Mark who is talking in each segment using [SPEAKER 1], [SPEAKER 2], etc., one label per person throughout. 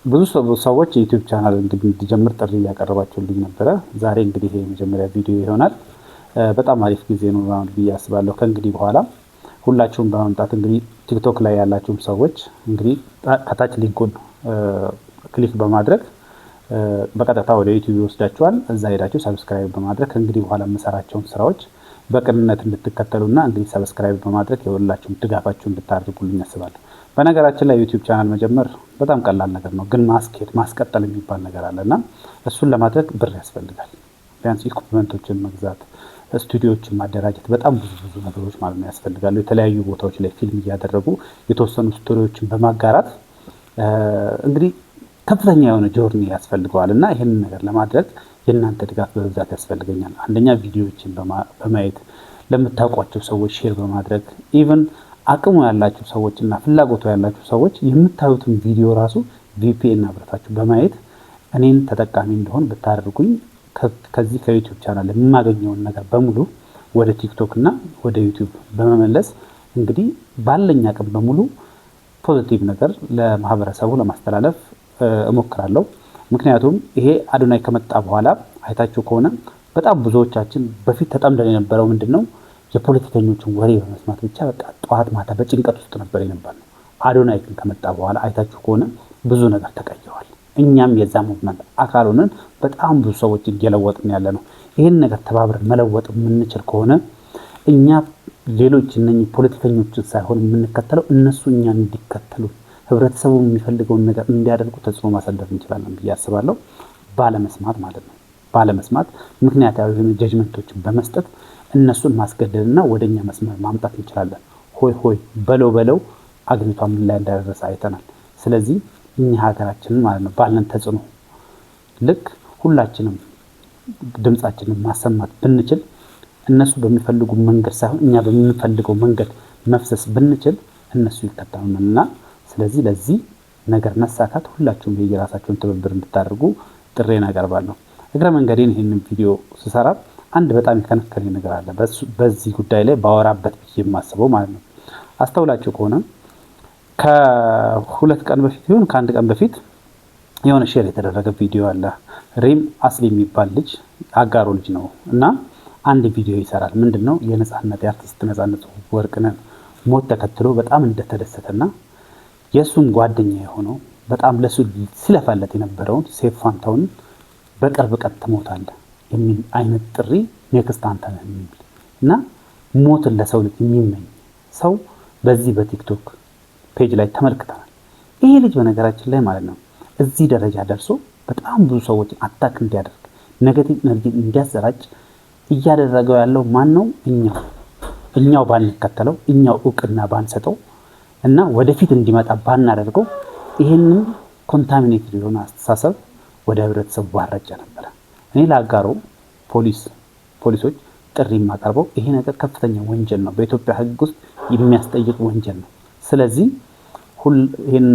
[SPEAKER 1] ብዙ ሰዎች የ YouTube channel እንግዲህ እንዲጀምር ጥሪ እያቀረባችሁልኝ ነበረ። ዛሬ እንግዲህ ይሄ የመጀመሪያ ቪዲዮ ይሆናል። በጣም አሪፍ ጊዜ ነው ብዬ አስባለሁ። ከእንግዲህ በኋላ ሁላችሁም በመምጣት እንግዲህ TikTok ላይ ያላችሁም ሰዎች እንግዲህ ከታች link ኡን click በማድረግ በቀጥታ ወደ YouTube ይወስዳችኋል። እዛ ሄዳችሁ subscribe በማድረግ ከእንግዲህ በኋላ የምሰራቸውን ስራዎች በቅንነት እንድትከተሉና እንግዲህ subscribe በማድረግ የሁላችሁም ድጋፋችሁ እንድታደርጉልኝ አስባለሁ። በነገራችን ላይ YouTube channel መጀመር በጣም ቀላል ነገር ነው፣ ግን ማስኬድ ማስቀጠል የሚባል ነገር አለ እና እሱን ለማድረግ ብር ያስፈልጋል። ቢያንስ equipment ኦችን መግዛት፣ ስቱዲዮዎችን ማደራጀት፣ በጣም ብዙ ብዙ ነገሮች ማለት ነው ያስፈልጋሉ። የተለያዩ ቦታዎች ላይ ፊልም እያደረጉ የተወሰኑ story ዎችን በማጋራት እንግዲህ ከፍተኛ የሆነ journey ያስፈልገዋል እና ይህንን ነገር ለማድረግ የእናንተ ድጋፍ በብዛት ያስፈልገኛል። አንደኛ ቪዲዮዎችን በማየት፣ ለምታውቋቸው ሰዎች share በማድረግ፣ even አቅሙ ያላችሁ ሰዎች እና ፍላጎቱ ያላችሁ ሰዎች የምታዩትን ቪዲዮ ራሱ VPN አብረታችሁ በማየት እኔን ተጠቃሚ እንደሆን ብታደርጉኝ ከዚህ ከ YouTube channel የማገኘውን ነገር በሙሉ ወደ TikTok እና ወደ YouTube በመመለስ እንግዲህ ባለኝ አቅም በሙሉ positive ነገር ለማህበረሰቡ ለማስተላለፍ እሞክራለሁ። ምክንያቱም ይሄ አዶናይ ከመጣ በኋላ አይታችሁ ከሆነ በጣም ብዙዎቻችን በፊት ተጠምደን የነበረው ምንድን ነው፣ የፖለቲከኞችን ወሬ በመስማት ብቻ በቃ ጠዋት ማታ በጭንቀት ውስጥ ነበር የነበርነው። አዶናይ ግን ከመጣ በኋላ አይታችሁ ከሆነ ብዙ ነገር ተቀይሯል። እኛም የዛ movement አካል ሆነን በጣም ብዙ ሰዎችን እየለወጥን ያለ ነው። ይህን ነገር ተባብረን መለወጥ የምንችል ከሆነ እኛ ሌሎች እነኚህ ፖለቲከኞችን ሳይሆን የምንከተለው እነሱ እኛን እንዲከተሉ፣ ህብረተሰቡ የሚፈልገውን ነገር እንዲያደርጉ ተጽዕኖ ማሳደር እንችላለን ብዬ አስባለሁ። ባለመስማት ማለት ነው። ባለመስማት ምክንያታዊ የሆኑ judgment ኦችን በመስጠት እነሱን ማስገደድና ወደ እኛ መስመር ማምጣት እንችላለን። ሆይ ሆይ በለው በለው አገሪቷ ምን ላይ እንዳደረሰ አይተናል። ስለዚህ እኛ ሀገራችንን ማለት ነው ባለን ተጽዕኖ ልክ ሁላችንም ድምጻችንን ማሰማት ብንችል፣ እነሱ በሚፈልጉ መንገድ ሳይሆን እኛ በምንፈልገው መንገድ መፍሰስ ብንችል እነሱ ይከተሉናል እና ስለዚህ ለዚህ ነገር መሳካት ሁላችሁም የየራሳችሁን ትብብር እንድታደርጉ ጥሪዬን አቀርባለሁ። እግረ መንገዴን ይህንን ቪዲዮ ስሰራ አንድ በጣም የከነከነኝ ነገር አለ። በዚህ ጉዳይ ላይ ባወራበት ብዬ የማስበው ማለት ነው። አስተውላችሁ ከሆነ ከ2 ቀን በፊት ይሁን ከአንድ ቀን በፊት የሆነ share የተደረገ ቪዲዮ አለ። ሪም አስሊ የሚባል ልጅ፣ አጋሮ ልጅ ነው እና አንድ ቪዲዮ ይሰራል። ምንድን ነው፣ የነጻነት የአርቲስት ነጻነት ወርቅነህ ሞት ተከትሎ በጣም እንደተደሰተና የእሱም ጓደኛ የሆነው በጣም ለሱ ሲለፋለት የነበረውን ሴፍ ፋንታውን በቅርብ ቀን ትሞታለህ የሚል አይነት ጥሪ፣ next አንተ ነህ የሚል እና ሞትን ለሰው ልጅ የሚመኝ ሰው በዚህ በ TikTok page ላይ ተመልክተናል። ይሄ ልጅ በነገራችን ላይ ማለት ነው እዚህ ደረጃ ደርሶ በጣም ብዙ ሰዎችን attack እንዲያደርግ፣ negative energy እንዲያሰራጭ እያደረገው ያለው ማን ነው? እኛው። እኛው ባንከተለው፣ እኛው እውቅና ባንሰጠው እና ወደፊት እንዲመጣ ባናደርገው ይህንን contaminated የሆነ አስተሳሰብ ወደ ህብረተሰቡ ባረጨ ነበረ። እኔ ለአጋሮ ፖሊሶች ጥሪ የማቀርበው ይሄ ነገር ከፍተኛ ወንጀል ነው፣ በኢትዮጵያ ሕግ ውስጥ የሚያስጠይቅ ወንጀል ነው። ስለዚህ ይህን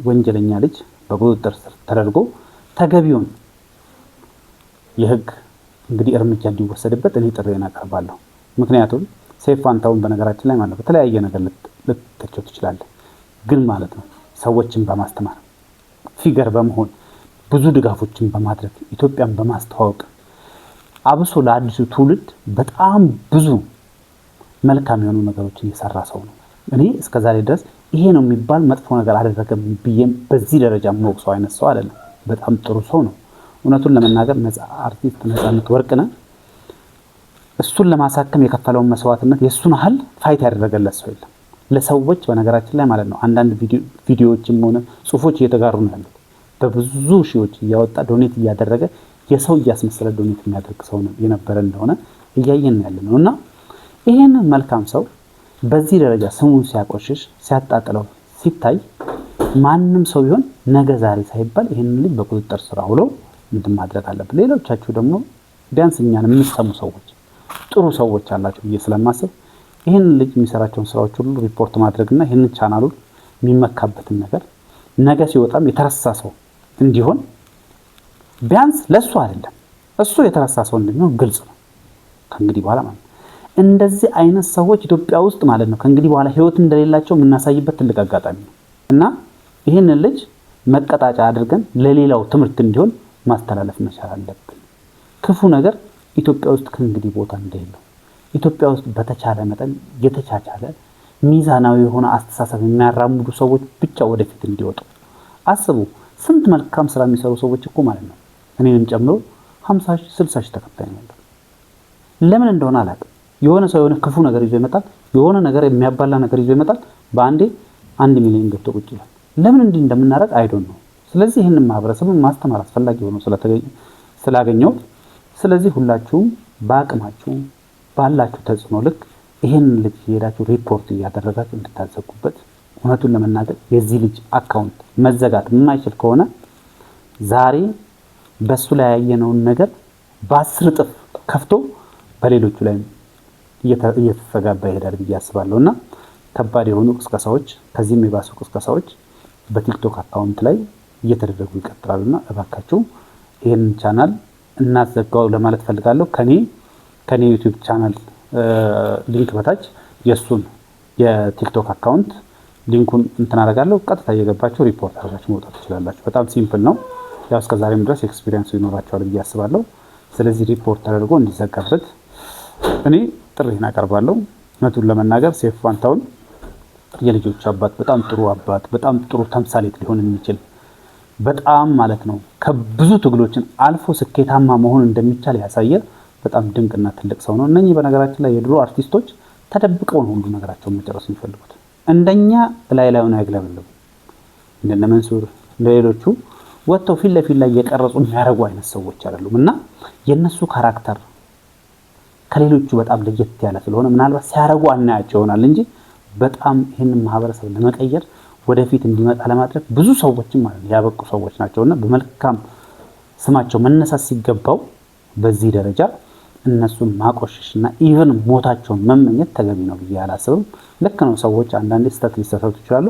[SPEAKER 1] ወንጀለኛ ልጅ በቁጥጥር ስር ተደርጎ ተገቢውን የህግ እንግዲህ እርምጃ እንዲወሰድበት እኔ ጥሪዬን አቀርባለሁ። ምክንያቱም ሰይፉ ፋንታሁን በነገራችን ላይ ማለት ነው በተለያየ ነገር ልትተቸው ትችላለህ፣ ግን ማለት ነው ሰዎችን በማስተማር፣ figure በመሆን፣ ብዙ ድጋፎችን በማድረግ፣ ኢትዮጵያን በማስተዋወቅ፣ አብሶ ለአዲሱ ትውልድ በጣም ብዙ መልካም የሆኑ ነገሮችን የሰራ ሰው ነው። እኔ እስከዛሬ ድረስ ይሄ ነው የሚባል መጥፎ ነገር አደረገም ብዬም በዚህ ደረጃ የምወቅሰው አይነት ሰው አይደለም። በጣም ጥሩ ሰው ነው። እውነቱን ለመናገር ነጻ አርቲስት ነጻነት ወርቅነህ እሱን ለማሳከም የከፈለውን መስዋዕትነት የእሱን ያህል fight ያደረገለት ሰው የለም። ለሰዎች በነገራችን ላይ ማለት ነው አንዳንድ ቪዲዮዎችም ሆነ ጽሁፎች እየተጋሩ ነው ያሉት። በብዙ ሺዎች እያወጣ donate እያደረገ፣ የሰው እያስመሰለ donate የሚያደርግ ሰው የነበረ እንደሆነ እያየን ያለ ነው እና ይሄንን መልካም ሰው በዚህ ደረጃ ስሙን ሲያቆሽሽ፣ ሲያጣጥለው ሲታይ ማንም ሰው ቢሆን ነገ ዛሬ ሳይባል ይህንን ልጅ በቁጥጥር ስር አውሎ እንትን ማድረግ አለብን። ሌሎቻችሁ ደግሞ ቢያንስ እኛን የምትሰሙ ሰዎች ጥሩ ሰዎች አላችሁ ብዬ ስለማስብ ይህንን ልጅ የሚሰራቸውን ስራዎች ሁሉ ሪፖርት ማድረግና ይህንን ቻናሉን የሚመካበትን ነገር ነገ ሲወጣም የተረሳ ሰው እንዲሆን፣ ቢያንስ ለእሱ አይደለም እሱ የተረሳ ሰው እንደሚሆን ግልጽ ነው። ከእንግዲህ በኋላ ማለት ነው እንደዚህ አይነት ሰዎች ኢትዮጵያ ውስጥ ማለት ነው ከእንግዲህ በኋላ ህይወት እንደሌላቸው የምናሳይበት ትልቅ አጋጣሚ ነው እና ይህንን ልጅ መቀጣጫ አድርገን ለሌላው ትምህርት እንዲሆን ማስተላለፍ መቻል አለብን። ክፉ ነገር ኢትዮጵያ ውስጥ ከእንግዲህ ቦታ እንደሌለው፣ ኢትዮጵያ ውስጥ በተቻለ መጠን የተቻቻለ ሚዛናዊ የሆነ አስተሳሰብ የሚያራምዱ ሰዎች ብቻ ወደፊት እንዲወጡ አስቡ። ስንት መልካም ስራ የሚሰሩ ሰዎች እኮ ማለት ነው፣ እኔንም ጨምሮ 50 ሺህ፣ 60 ሺህ ተከታይ ነው ያለው። ለምን እንደሆነ አላውቅም። የሆነ ሰው የሆነ ክፉ ነገር ይዞ ይመጣል። የሆነ ነገር የሚያባላ ነገር ይዞ ይመጣል። በአንዴ 1 ሚሊዮን ገብቶ ቁጭ ይላል። ለምን እንዲህ እንደምናደርግ I don't know። ስለዚህ ይህንን ማህበረሰብን ማስተማር አስፈላጊ ሆኖ ስላገኘሁት፣ ስለዚህ ሁላችሁም በአቅማችሁ ባላችሁ ተጽዕኖ ልክ ይህንን ልጅ እየሄዳችሁ ሪፖርት እያደረጋችሁ እንድታዘጉበት። እውነቱን ለመናገር የዚህ ልጅ account መዘጋት የማይችል ከሆነ ዛሬ በሱ ላይ ያየነውን ነገር በ10 እጥፍ ከፍቶ በሌሎቹ ላይ እየተስተጋባ ይሄዳል ብዬ አስባለሁ። እና ከባድ የሆኑ ቅስቀሳዎች፣ ከዚህም የባሱ ቅስቀሳዎች በቲክቶክ account ላይ እየተደረጉ ይቀጥላሉ። እና እባካችሁ ይህንን ቻናል እናዘጋው ለማለት ፈልጋለሁ። ከኔ ዩቲዩብ channel link በታች የእሱን የቲክቶክ account link ኡን እንትን አደርጋለሁ። ቀጥታ እየገባችሁ ሪፖርት አድርጋችሁ መውጣት ትችላላችሁ። በጣም simple ነው። ያው እስከዛሬም ድረስ experience ኡ ይኖራቸዋል ብዬ አስባለሁ። ስለዚህ ሪፖርት ተደርጎ እንዲዘጋበት እኔ ጥሪን አቀርባለሁ። እውነቱን ለመናገር ሰይፉ ፋንታሁን የልጆቹ አባት፣ በጣም ጥሩ አባት፣ በጣም ጥሩ ተምሳሌት ሊሆን የሚችል፣ በጣም ማለት ነው ከብዙ ትግሎችን አልፎ ስኬታማ መሆን እንደሚቻል ያሳየ በጣም ድንቅና ትልቅ ሰው ነው። እነኚህ በነገራችን ላይ የድሮ አርቲስቶች ተደብቀው ነው ሁሉ ነገራቸውን መጨረስ የሚፈልጉት። እንደኛ ላይ ላዩን አይግለበለቡ። እንደነ መንሱር እንደሌሎቹ ወጥተው ፊት ለፊት ላይ እየቀረጹ የሚያደርጉ አይነት ሰዎች አይደሉም። እና የእነሱ character ከሌሎቹ በጣም ለየት ያለ ስለሆነ ምናልባት ሲያደርጉ አናያቸው ይሆናል እንጂ በጣም ይህንን ማህበረሰብ ለመቀየር፣ ወደፊት እንዲመጣ ለማድረግ ብዙ ሰዎችም ማለት ነው ያበቁ ሰዎች ናቸው። እና በመልካም ስማቸው መነሳት ሲገባው በዚህ ደረጃ እነሱን ማቆሸሽ እና even ሞታቸውን መመኘት ተገቢ ነው ብዬ አላስብም። ልክ ነው፣ ሰዎች አንዳንዴ ስህተት ሊሳሳቱ ይችላሉ።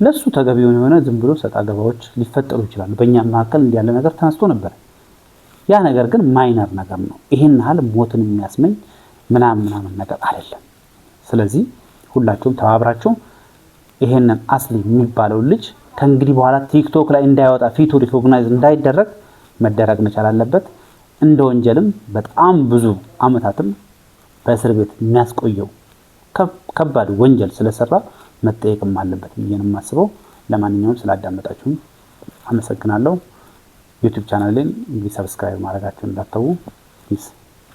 [SPEAKER 1] ለሱ ተገቢውን የሆነ ዝም ብሎ ሰጣ ገባዎች ሊፈጠሩ ይችላሉ። በእኛም መካከል እንዲህ ያለ ነገር ተነስቶ ነበር። ያ ነገር ግን minor ነገር ነው። ይሄን ያህል ሞትን የሚያስመኝ ምናምን ምናምን ነገር አይደለም። ስለዚህ ሁላችሁም ተባብራችሁ ይሄንን አስሊ የሚባለው ልጅ ከእንግዲህ በኋላ ቲክቶክ ላይ እንዳይወጣ፣ ፊቱ recognize እንዳይደረግ መደረግ መቻል አለበት። እንደ ወንጀልም በጣም ብዙ አመታትም በእስር ቤት የሚያስቆየው ከባድ ወንጀል ስለሰራ መጠየቅም አለበት ብዬ ነው የማስበው። ለማንኛውም ስላዳመጣችሁም አመሰግናለሁ። ዩቲዩብ ቻናሌን እንግዲህ subscribe ማድረጋችሁን እንዳትተዉ። Peace.